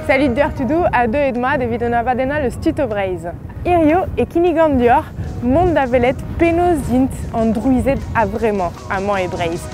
Salut deoc'h tudoù ha deuet mat evit un abadenn all eus Tuto Breizh. Hirio e kinnigan deoc'h mont da welet penaos int an drouized a-vremañ amañ e Breizh.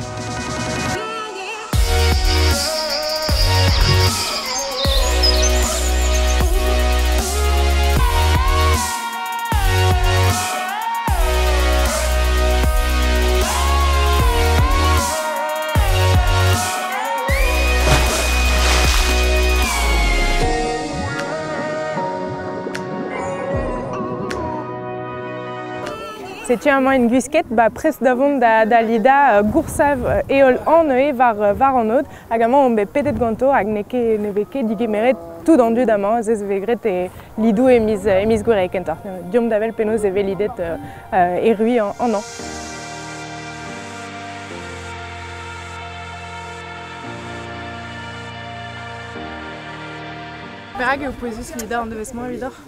Setu amañ int gwisket, ba prest da vont da, da lidañ goursav heol an neuze war, war an aod. Hag amañ omp bet pedet ganto hag n'eo ket, ne vez ket digemeret tout an dud amañ. Se vez graet e lidoù e miz, e miz Gouere kentoc'h. Deomp da wel penaos e vez lidet erruiñ an hañv. Perak eo pouezus lidañ an devezh-mañ evidoc'h?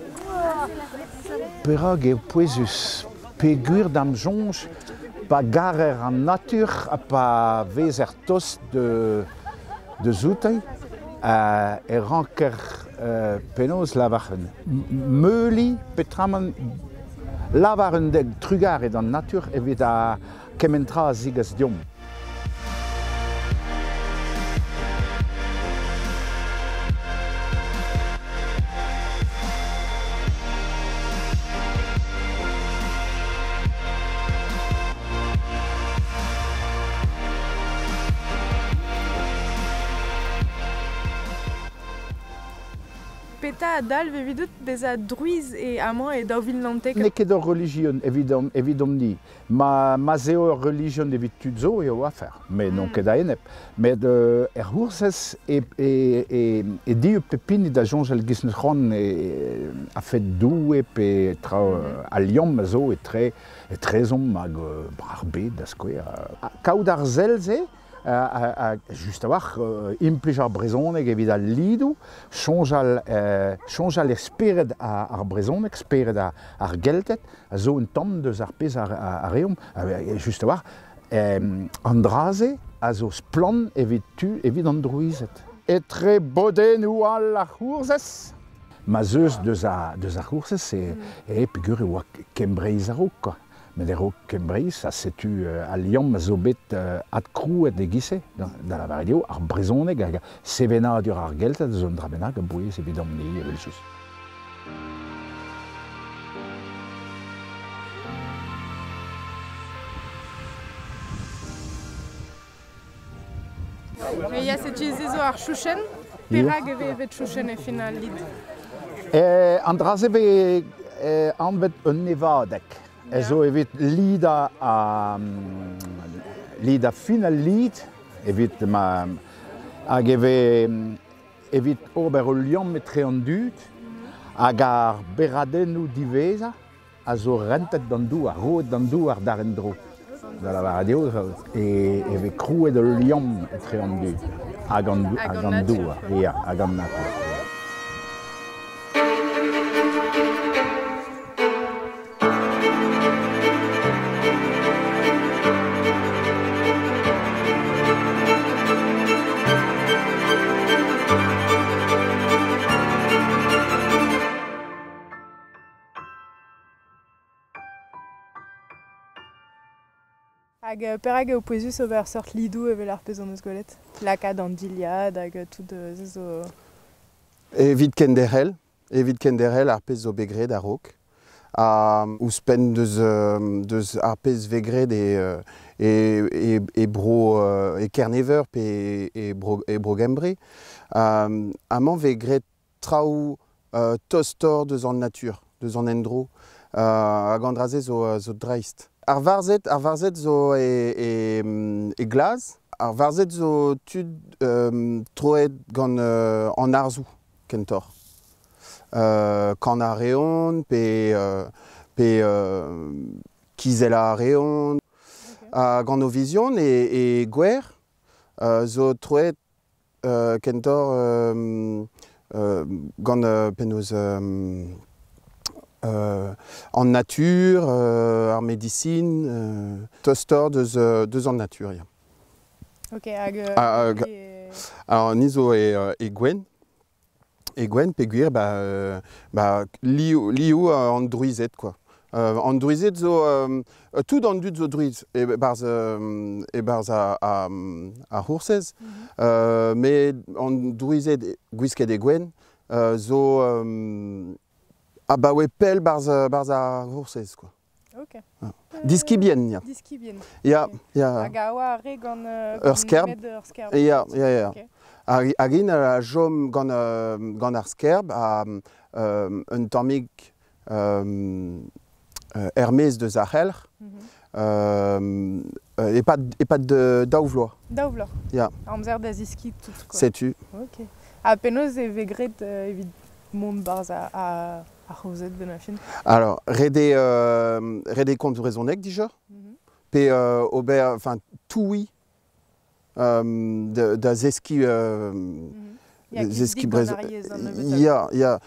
Perak eo pouezus? Peogwir da'm soñj pa garer an natur ha pa vezer tost deus outi e ranker penaos lavar meuliñ peotramant lavar un dek trugarez d'an natur evit ar kement tra a zegas deomp. Petra a dalv evidout bezañ drouiz e amañ e 2019? N'eo ket ur relijion evidomp, evidomp-ni. Ma ma'z eo ur relijion evit tud zo eo afer, met n'on ket a-enep. Met er c'hoursez e, e, e, e dieub pep hini da soñjal giz n'eus c'hoant a-fet Doue pe traoù al liamm a zo etre etrezomp hag ar bed da skouer. Kaout ar sell-se just a-walc'h implij ar brezhoneg evit al lidoù, soñjal, soñjal e spered ar brezhoneg, spered ar Gelted, a zo un tamm deus ar pezh a reomp. Just a-walc'h, an dra-se a zo splann evit tu evit an drouized. Etre bodennoù all ar c'hourzhez, ma 'z eus deus ar, deus ar c'hourzhez, e, e peogwir e oa Kembreiz a-raok, quoi. Met e-raok Kembreiz, ha setu al liamm a zo bet adkrouet e-giz-se, da lavaret eo, ar brezhoneg hag sevenadur ar Gelted a zo un dra bennak a-bouez evidomp-ni evel-just. Ya, setu se zo ar chouchenn. Perak e vez evet chouchenn e fin al lid? An dra-se vez anvet un nevadeg. Ez zo evit lidañ lidañ fin al lid, evit ma hag e vez evit ober ul liamm etre an dud hag ar beradennoù diwezhañ a zo rentet d'an douar, roet d'an douar d'ar en-dro. Da lavaret eo e vez krouet ul liamm etre an dud hag an, hag an douar, ya, hag an natur. Hag perak eo pouezus ober seurt lidoù evel ar pezh hon eus gwelet? Lakaat an dilhad hag tout se zo... Evit kenderc'hel, evit kenderc'hel ar pezh zo bet graet a-raok. Ha ouzhpenn deus, deus ar pezh vez graet e, e, e, e bro e Kerneveur pe e bro, e bro Gembre, amañ vez graet traoù tostoc'h deus an natur, deus an endro, hag an dra-se zo, zo dreist. Ar varzhed, ar varzhed zo e, e, e glas. Ar varzhed zo tud troet gant an arzoù kentoc'h. Kanañ a reont pe, pe kizellañ a reont. Ha gant o vizion e, e gwer zo troet Kentoc'h gant penaos an natur, ar medisin, tostoc'h deus, deus an natur, ya. Ok, hag... Alors, ni zo e, e Gwenn. E gwenn peogwir ba ba liv liv an drouized kwa. An drouized zo tout an dud zo drouiz e-barzh e-barzh ar c'hoursez. Met an drouized gwisket e gwenn zo abaoe pell 'barzh 'barzh ar c'hoursez kwa. Ok. Diskibien, ya. Diskibien. Ya, ya. Hag a oa ar re gant, Ur skerb. Ur skerb. Ya, ya, ya. Okay. Hag int a chom gant, gant ar skerb ha un tammig er-maez deus ar c'helc'h. E-pad, e-pad daou vloaz. Daou vloaz. Ya. Amzer da zeskiñ tout, quoi. Setu. Ok. Ha penaos e vez graet evit mont 'barzh ar c'hozed benn ar fin? Alors, ret eo, ret eo komz brezhoneg dija, pe ober, enfin, touiñ da zeskiñ zeskiñ brezhoneg. Ya, ya.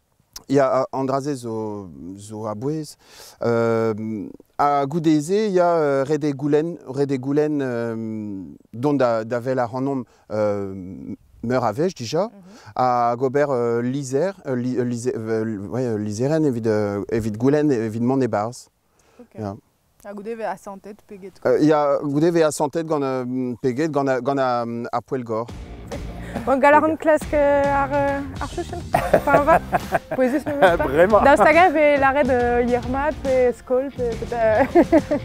Ya, an dra-se zo, zo a-bouez. Ha goude-se, ya, ret eo goulenn, ret eo goulenn dont da, da wel ac'hanomp meur a wech dija, hag ober ul lizher, ul ouais, ul lizherenn evit, evit goulenn evit mont e-barzh. Ok. Ya. Ha goude e vez asantet pe get? Ya, goude e vez asantet gant pe get gant, gant ar poellgor. Bon, gall a ran klask ar, ar chouchen. Enfin, va. Pouezus memes pas. Bremañ. Daoust hag-eñ vez lâret yer-mat pe skol pe peut-être...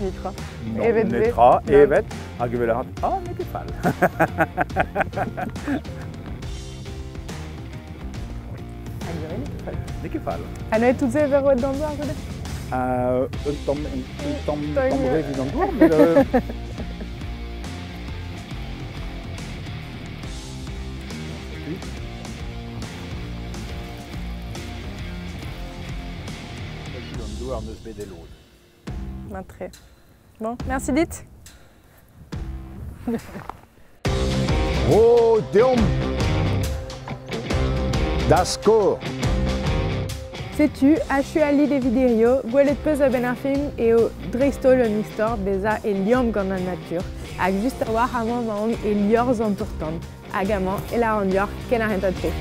Netra. Non, Evet vez. netra, Non. evet, hag evel a ah, n'eo ket fall. Hag ivez, n'eo ket fall. N'eo ket fall. Ha neuze tout se e vez roet d'an douar goude? Un tamm, un tamm, Tamm, tamm re evit an douar, met An douar n'eus bet e lod. Mat-tre. Bon, merci dit. Ro deomp da skor. Setu, achu al lid evit hirio, gwelet peus a-benn ar film eo dreist-holl un istor bezañ e liamm gant an natur, hag just a-walc'h amañ emaon e liorzh an tour-tan, hag amañ e lâran deoc'h ken ar c'hentañ tre.